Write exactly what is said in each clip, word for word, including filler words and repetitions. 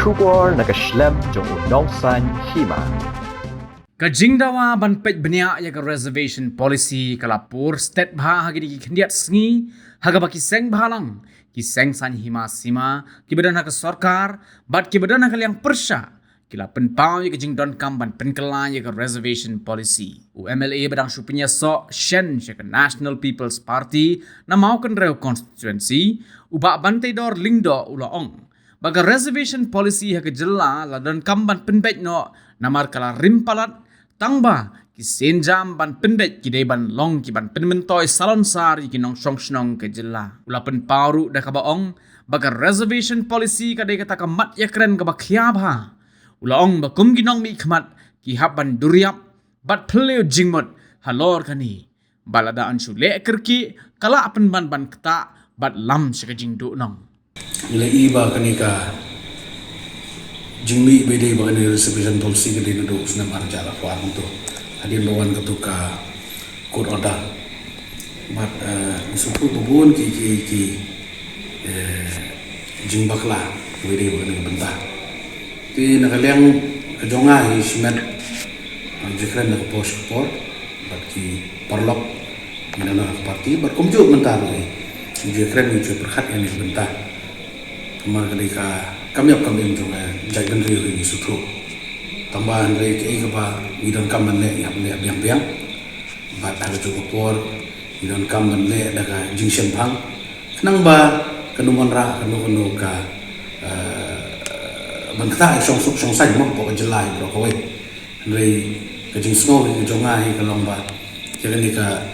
Khubor na ka shlem jong u nongsaiñ hima. Ka jingdawa ban peit bniah ïa ka reservation policy ka la pur stet bha ha kine ki khyndiat sngi, ha kaba ki seng bhalang, ki seng saiñ hima sima, kiba don ha ka sorkar bad kiba don ha ka liang pyrshah, ki la pynpaw ïa ka jingdonkam ban pynkylla ïa ka reservation policy. U M L A ba dang shu pynïasoh shen sha ka National People's Party na Mawkynrew constituency, u Bah Banteidor Lyngdoh, u la ong ba ka reservation policy ha ka jylla la donkam ban pynbeit noh, namar ka la rim palat, tang ba ki sienjam ban pynbeit ki dei ban long ki ban pynmyntoi salonsar ïa ki nongshong shnong ka jylla. U la pynpaw ruh da kaba ong ba ka reservation policy ka dei kata ka mat ïakren kaba khia bha. U la ong ba kum ki nongmihkhmat, ki hap ban duriap bad phylliew jingmut halor kane, ba lada yn shu leh kyrkieh, ka lah pynban ban ktah bad lam sha ka jingduhnong. Ngi la ïohi ba kane ka jingmih ba dei ba kane reservation policy ka dei naduh u snem ar hajar arphew ar kumto, hadien ba wan kato ka court order. Bad, eh, ngi sngewthuh ba bun ki, ki, ki, eh, jingbakla ba dei ba kane ka bynta. Te na ka liang ka jong nga hi shimet, eh, jingkren na ka por sha ka por bad ki paralok ngi na ka party bad kumjuh mynta ruh hi, ngi ju kren, ngi ju pyrkhat ïa kane ka bynta. Namar ka dei ka kam ïap kam im jong ka jaitbynriew hi, ngi sngewthuh. Tang ba hynrei kaei kaba ngi donkam ban leh, ngi hap leh biang biang. Bad ha kajuh ka por ngi donkam ban leh da ka jingshemphang, khnang ba kan ym wanrah kano kano ka, eh, ban ktah ïa ka shongsuk shongsaiñ mo hapoh ka jylla baroh kawei. Hynrei ka jingsngew hi ka jong nga hi ka long ba ïa kane ka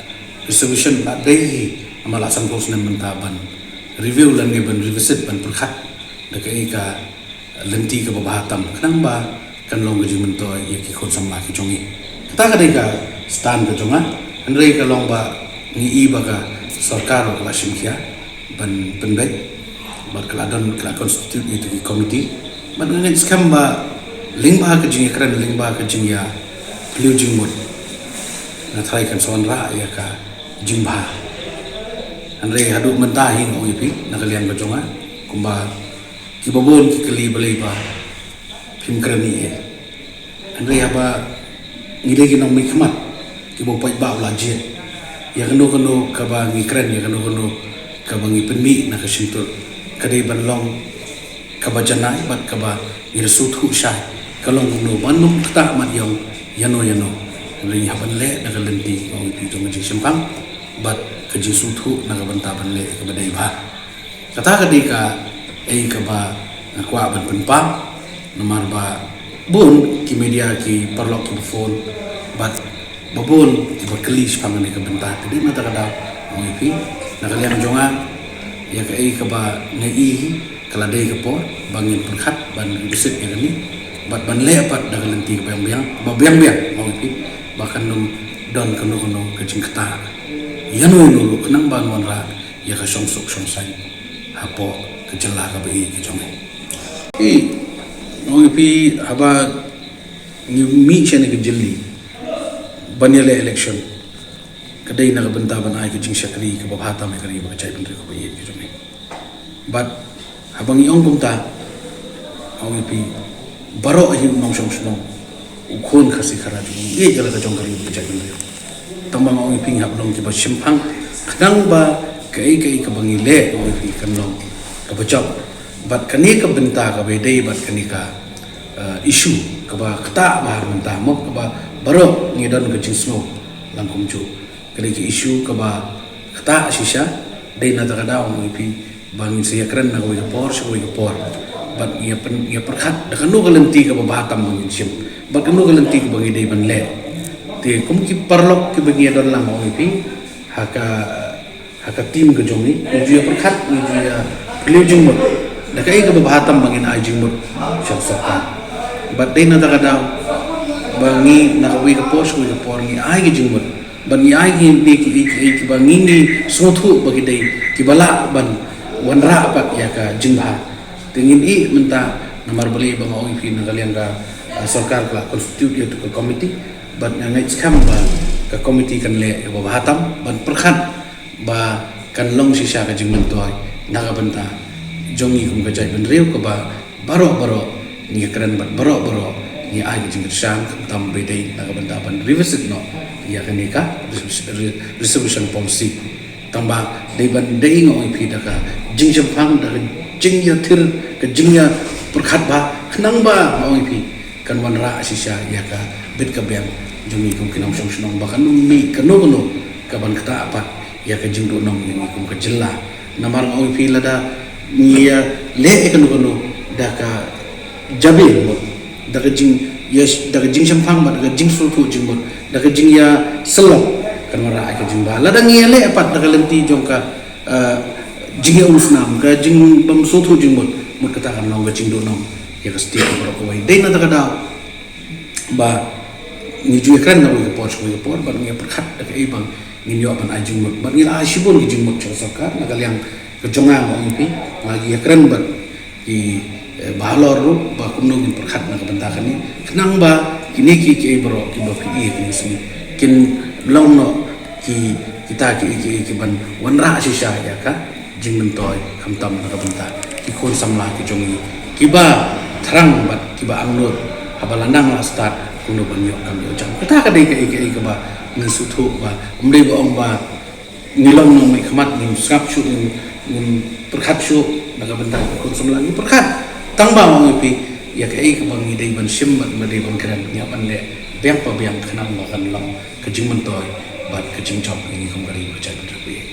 reservation la dei hi, namar la sanphew snem mynta ban review lane ban revisit, ban pyrkhat da kaei ka lynti kaba bha tam, khnang ba kan long ka jingmyntoi ïa ki khun samla ki jong ngi. Kata ka dei ka stand ka jong nga. Hynrei ka long ba ngi i ba ka sorkar ka la shim khia ban pynbeit bad ka la don, ka la constitute ïa ki committee. Bad nga ngeit skhem ba lyngba ka jingïakren, lyngba ka jingïaphylliew jingmut, nga tharai kan sa wanrah ïa ka jingbha. Hynrei haduh mynta hi nga ong ïa phi na ka liang ka jong nga, kumba kiba bun ki kylli balei ba phim kren ïa ei. Hynrei haba ngi dei ki nongmihkhmat kiba u paidbah u la jied, ïa kano kano kaba ngi kren, ïa kano kano kaba ngi pynmih na ka shyntur, ka dei ban long kaba janai bad kaba ngi da sngewthuh shai, ka long kumno, ban ym ktah mat ïong ïano ïano. Hynrei ngi hap ban leh na ka lynti, ka ong ïa phi, jong ka jingshemphang bad ka jingsngewthuh na ka bynta ban leh kaba dei bha. Kata ka dei kaei kaba nga kwah ban pynpaw, namar ba bun ki media, ki paralok kiba phone bad ba bun kiba kylli shaphang kane ka bynta. Te dei na kata ka daw, nga ong ïa phi, na ka liang jong nga, ïa kaei kaba nga i hi, ka la dei ka por ba ngin pyrkhat ban revisit ïa kane bad ban leh pat da ka lynti kaba biang biang, ba biang biang, nga ong ïa phi, ba kan ym don kano kano ka jingktah ïano ïano ruh, khnang ban wanrah ïa ka shongsuk shongsaiñ hapoh ka jylla kaba ïeit ka jong ngi. Phi, nga ong ïa phi, haba ngi mih shane ka jylli ban ïaleh election, ka dei na ka bynta ban ai ka jingshakri kaba bha tam ïa ka ri bad ka jaitbynriew kaba ïeit ka jong ngi. Bad haba ngi ong kumta, nga ong ïa phi, baroh hi u nongshong shnong, u khun Khasi Khara jong ngi, ïeit ïa la ka jong ka ri bad ka jaitbynriew. Tang ba nga ong ïa phi, ngi hap long kiba shemphang, khnang ba kaei kaei kaba ngi leh, nga ong ïa phi, kan long kaba jop. Bad kane ka bynta kaba ïadei bad kane ka, eh, issue kaba ktah bha mynta mo, kaba baroh ngi don ka jingsngew lang kumjuh. Ka dei ka issue kaba ktah shisha. Dei na kata ka daw, nga ong ïa phi, ba ngin sa ïakren na kawei ka por sha kawei ka por bad ngi ïa pyn-, ngi ïa pyrkhat da kano ka lynti kaba bha tam ba ngin shim bad kano ka lynti kaba ngi dei ban leh. Te kum ki paralok kiba ngi ïa don lang, nga ong ïa phi, ha ka, ha ka team ka jong ngi, ngi ju ïa pyrkhat, ngi ju ïaphylliew jingmut da kaei kaba bha tam ba ngin ai jingmut sha ka sorkar. Bad dei na kata ka daw ba ngi na kawei ka por sha kawei ka por ngi ai ka jingmut bad ngi ai ki, ki, ki, ki, kiba ngi, ngi sngewthuh ba ki dei kiba lah ban wanrah pat ïa ka jingbha. Te ngin ïohi mynta, namar balei ba nga ong ïa phi, na ka liang ka, ah, sorkar ka la constitute ïa tu ka committee, bad nga ngeit skhem ba ka committee kan leh ïa kaba bha tam ban pyrkhat ba kan long shisha ka jingmyntoi na ka bynta jong ngi kum ka jaitbynriew, kaba baroh baroh Ngi kren bad baroh baroh, ngi ai ka jingkyrshan khamtam ba dei na ka bynta ban revisit noh ïa kane ka res-, re-, resolution policy. Tang ba dei ban dei, nga ong ïa phi, da ka jingshemphang, da ka jingïathir, ka jingïapyrkhat bha, khnang ba, nga ong ïa phi, kan wanrah shisha ïa ka bit ka biang jong ngi kum ki nongshong shnong, ba kan ym mih kano kano ka ban ktah pat ïa ka jingduhnong ïa ngi kum ka jylla. Namar nga ong ïa phi, lada ngi ïaleh ïa kano kano da ka jabieng mut, da ka jing, ïa, da ka jingshemphang bad da ka jingsngewthuh jingmut, da ka jingïasyllok, kan wanrah ïa ka jingbha. Lada ngi ïaleh pat da ka lynti jong ka, eh, jingïaumsnam, ka jingbymsngewthuh jingmut, mut kata kan long ka jingduhnong ïa ka state baroh kawei. Dei na kata ka daw ba ngi ju ïakren na kawei ka por sha kawei ka por, bad ngi ïapyrkhat da kaei ba ngin ïoh ban ai jingmut, bad ngi la ai shibun ki jingmut sha ka sorkar. Na ka liang ka jong nga, nga ong ïa phi, nga ju ïakren bad ki, eh, bahalor ruh ba kumno ngin pyrkhat na ka bynta kane, khnang ba kine ki, kiei baroh kiba phi ïohi kine ki sngi kin long noh ki, kita ki, ki, ki ban wanrah shisha ïa ka jingmyntoi, khamtam na ka bynta ki khun samla ki jong ngi kiba thrang bad kiba angnud haba la nang la stad, kumno ban ïoh kam ïoh jam. Kata ka dei kaei kaei kaba ngin sngewthuh, ba ym dei ba ong ba ngi long nongmihkhmat, ngim sngap shuh, ngim, ngim pyrkhat shuh na ka bynta ki khun samla. Ngi pyrkhat, tang ba, nga ong ïa phi, ïa kaei kaba ngi dei ban shim bad ngi dei ban kren, ngi hap ban leh biang pa biang khnang ba kan long ka jingmyntoi bad ka jingjop ïa ngi kum ka ri ka jaitbynriew.